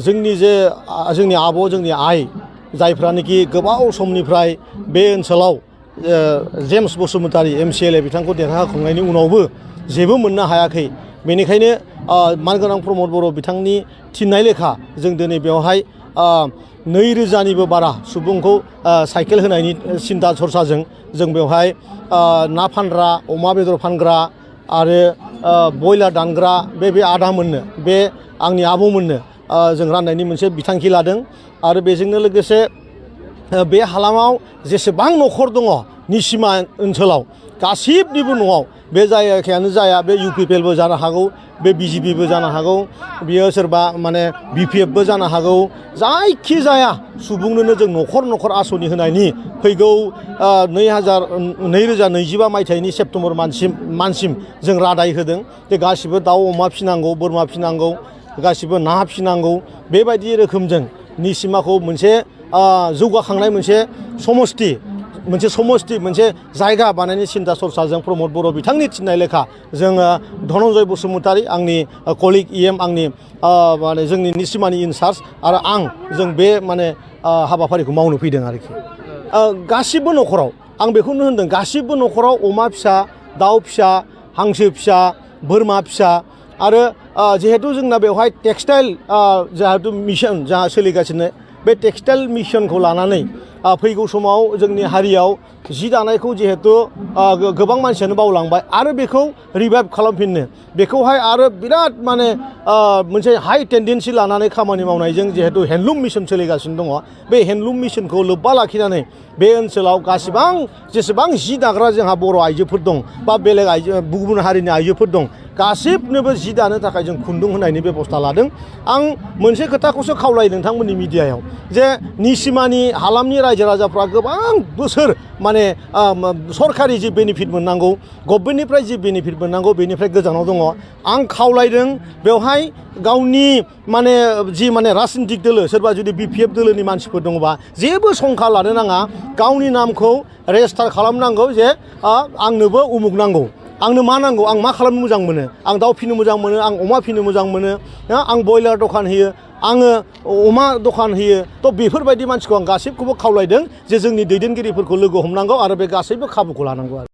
जोंनि आब' जोंनि आइ जायफ्रानोखि गोबाव समनिफ्राय बे ओनसोलाव जेम्स बसुमतारी MCLA बिथांखौ देरहाखांनायनि उनावबो जेबो मोननो हायाखै। बेनिखायनो मानगोनां प्रमद बर' बिथांनि थिननाय लेखा जों दिनै बेवहाय 2000निबो बारा सुबुंखौ साइकेल होनायनि सिन्था सरसाजों जों बेवहाय ना फानग्रा, अमा बेदर फानग्रा आरो बयलार दानग्रा बे आदामोननो, बे आंनि आब'मोननो जों राननायनि मोनसे बिथांखि लादों। आरो बेजोंनो लोगोसे बे हालामाव जेसेबां न'खर दङ निसिमा ओनसोलाव गासिबनिबो न'आव बे जायगायानो जाया, बे UPPLबो जानो हागौ, बे BJPबो जानो हागौ, बियो सोरबा माने BPFबो जानो हागौ, जायखि जाया सुबुंनोनो जों न'खर न'खर आसनि होनायनि फैगौ 2025 मायथाइनि सेप्तेम्बर मानसिम जों रादाय होदों। जे गासिबो दाउ अमा फिनांगौ, बोरमा फिनांगौ, गासिबो ना फिनांगौ। बेबायदि रोखोमजों निसिमाखौ मोनसे जौगाखांनाय मोनसे समष्टि मोनसे जायगा बानायनायनि सिन्था सरसाजों प्रमद बर' बिथांनि थिननाय लेखा जोङो धनन्जय बसुमतारी, आंनि कलिग EM, आंनि माने जोंनि निसिमानि इनचार्ज आरो जों बे माने हाबाफारिखौ मावनो फैदों आरोखि। गासिबो न'खराव आं बेखौनो होनदों, गासिबो न'खराव अमा फिसा, दाउ फिसा, हांसो फिसा, बोरमा फिसा आरो जिहेतु जोंना बेवहाय टेक्सटाइल जिहेतु मिशन जा सोलिगासिनो, बे टेक्सटाइल मिशनखौ लानानै फैगौ समाव जोंनि हारियाव जि दानायखौ जिहेतु गोबां मानसियानो बावलांबाय आरो बेखौ रिभाइभ खालामफिननो, बेखौहाय आरो बिराद माने मोनसे हाई टेन्डेन्सि लानानै खामानि मावनायजों जिहेतु हेन्दलुम मिशन सोलिगासिनो दङ। बे हेन्दलुम मिशनखौ लोब्बा लाखिनानै बे ओनसोलाव जेसेबां जि दाग्रा जोंहा बर' आइजोफोर दं बा बेलेग गुबुन हारिनि आइजोफोर दं, गासिबनोबो जि दानो थाखाय जों खुन्दुं होनायनि बेबस्था लादों। आं मोनसे खोथाखौसो खावलायो नोंथांमोननि मिडियायाव, जे निसिमानि हालामनि रायजो राजाफ्रा गोबां बोसोर माने सरकारि जि बेनिफिट मोननांगौ, गभर्नमेन्टनिफ्राय जि बेनिफिट मोननांगौ, बेनिफ्राय गोजानाव दङ। आं खावलायदों बेवहाय गावनि माने राजनितिक दोलो, सोरबा जुदि BPF दोलोनि मानसिफोर दङबा जेबो संखा लानो नाङा, गावनि नामखौ रेजिस्टार खालामनांगौ जे आंनोबो उमुक नांगौ, आंनो मा नांगौ, आं मा खालामनो मोजां मोनो, आं दाउ फिनो मोजां मोनो, आं अमा फिनो मोजां मोनो, आं बयलार दखान होयो, आङो अमा दखान होयो। थ' बेफोरबायदि मानसिखौ आं गासिबखौबो खावलायदों जे जोंनि दैदेनगिरिफोरखौ लोगो हमनांगौ आरो बे गासैबो खाबुखौ लानांगौ आरो।